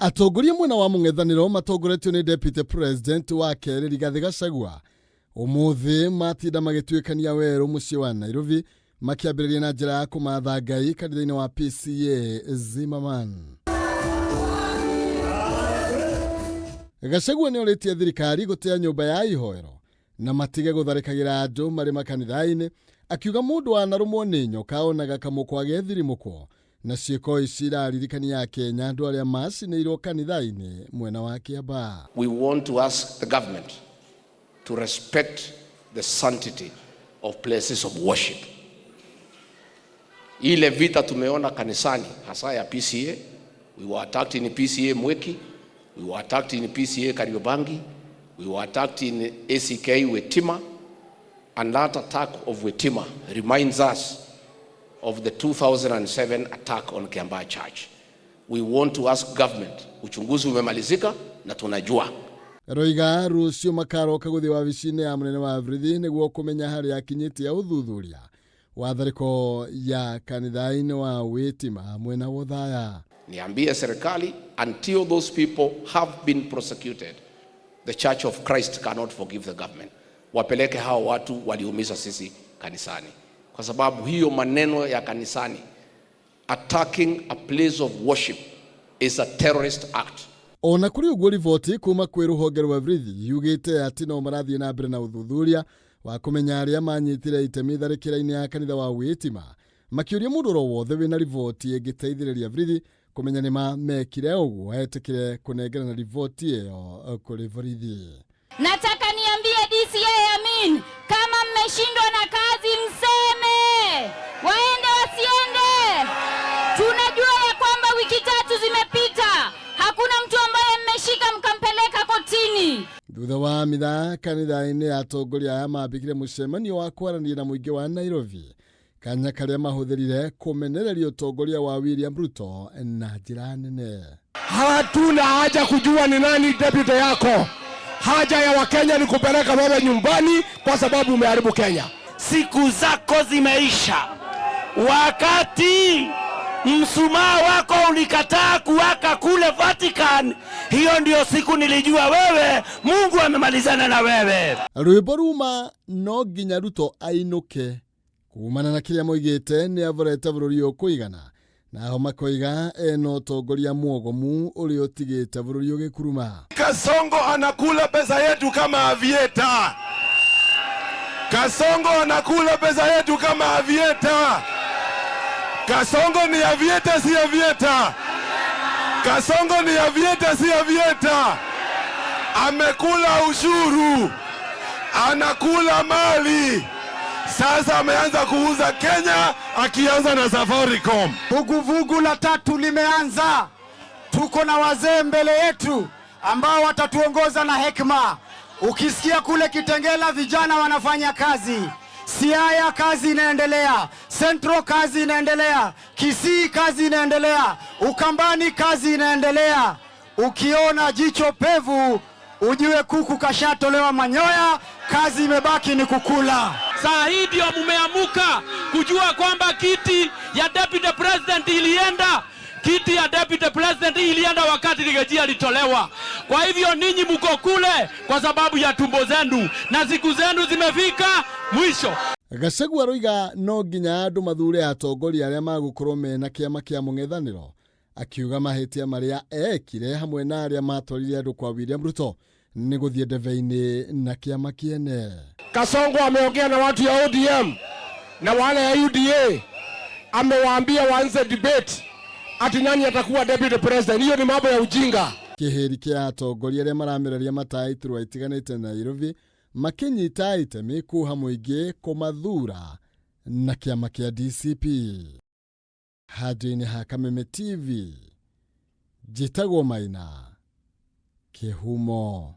Atongoria mwena wa mũng'ethanĩro matongoretio nĩ Deputy President wa kerĩ Rigathĩ Gachagua ũmũthĩ matinda magĩtuĩkania werũ mũciĩ wa Nairobi makĩambĩrĩria na njĩra ya kũmatha Ngai kanitha-inĩ wa PCA Zimmerman. Gachagua nĩ orĩtie thirikari gũtĩa nyũmba ya ihoero na matige gũtharĩkagĩra andũ marĩ makanitha-inĩ, akiuga mũndũ wanarũmwo nĩ nyoka onaga kamũkwa gethirimũkwo na ciĩko ici iraririkania Akenya andũ arĩa macinĩirwo kanitha-inĩ mwena wa Kiambaa. We want to ask the government to respect the sanctity of places of worship. Ile vita tumeona kanisani hasa ya PCA, we were attacked in PCA Mwiki, we were attacked in PCA Kariobangi, we were attacked in ACK Witima, and that attack of Witima reminds us of the 2007 attack on Kiambaa Church. We want to ask government, uchunguzi umemalizika na tunajua. Roiga rũciũ makaroka gũthiĩ wabici-inĩ ya mũnene wa borithi nĩguo kũmenya harĩa akinyĩtie ũthuthuria wa tharĩko ya kanitha-inĩ wa Witima mwena wa Othaya. Niambie serikali, until those people have been prosecuted, the Church of Christ cannot forgive the government. Wapeleke hao watu waliumiza sisi kanisani, kwa sababu hiyo maneno ya kanisani, attacking a place of worship is a terrorist act. Ona kũrĩ ũguo, riboti kuma kwĩ rũhonge rwa borithi yugĩte atĩ no marathiĩ na mbere na ũthuthuria wa kũmenya arĩa manyitire itemi tharĩkĩra-inĩ ya kanitha wa Witima, makĩũria mũndũ oro wothe wĩna riboti ĩngĩteithĩrĩria borithi kũmenya nĩma mekire ũguo etĩkĩre kũnengerana riboti ĩyo kũrĩ borithi. Nataka niambie DCI Amin, kama mmeshindwa na kazi mseme, waende wasiende. Tunajua ya kwamba wiki 3 zimepita, hakuna mtu ambaye mmeshika mkampeleka kotini. Thutha wa mitha kanitha-inĩ, atongoria aya mambĩkire mũcemanio wa kwaranĩria na mũingĩ wa Nairobi, kanya karĩa mahũthĩrire kũmenereria ũtongoria wa William Ruto na njĩra nene. Hatuna haja kujua ni nani deputy yako. Haja ya Wakenya ni kupeleka wewe nyumbani kwa sababu umeharibu Kenya. Siku zako zimeisha. Wakati mshumaa wako ulikataa kuwaka kule Vatican, hiyo ndio siku nilijua wewe Mungu amemalizana na wewe. Rwĩmbo ruma no nginya Ruto ainũke kumana na kĩrĩa moigĩte nĩ aborete bũrũri ũyũ kũigana, naho makoiga ena ũtongoria mwogomu ũrĩa ũtigĩte bũrũri ũgĩkuruma. Kasongo anakula pesa yetu kama avieta. Kasongo anakula pesa yetu kama avieta. Kasongo ni avieta, si avieta? Kasongo ni avieta, si avieta? Amekula ushuru, anakula mali. Sasa ameanza kuuza Kenya akianza na Safaricom. Vuguvugu la tatu limeanza. Tuko na wazee mbele yetu ambao watatuongoza na hekima. Ukisikia kule Kitengela vijana wanafanya kazi, Siaya kazi inaendelea, Central kazi inaendelea, Kisii kazi inaendelea, Ukambani kazi inaendelea. Ukiona jicho pevu ujue kuku kashatolewa manyoya, kazi imebaki ni kukula. Saa hii ndio mumeamuka kujua kwamba kiti ya deputy president ilienda. Kiti ya deputy president ilienda wakati Riggy G alitolewa. Kwa hivyo ninyi mko kule kwa sababu ya tumbo zenu na siku zenu zimefika mwisho. Gachagua aroiga no nginya andũ mathure atongoria arĩa magũkorwo mena kĩama kĩa mũng'ethanĩro, akiuga mahĩtia marĩa ekire hamwe na arĩa matwarire andũ kwa William Ruto nĩ gũthiĩ ndebe-inĩ na kĩama kĩene. Kasongo ameongea na watu ya ODM na wale ya UDA, amewaambia waanze debate ati nani atakuwa deputy president. Hiyo ni mambo ya ujinga. Kĩhĩri kĩa atongoria arĩa maramereria matawa iturwa itiganĩte Nairobi makĩnyita itemi kuha mũingĩ kũmathura na kĩama kĩa DCP. Handũ-inĩ ha Kameme TV, njĩtagwo Maina Kĩhumo.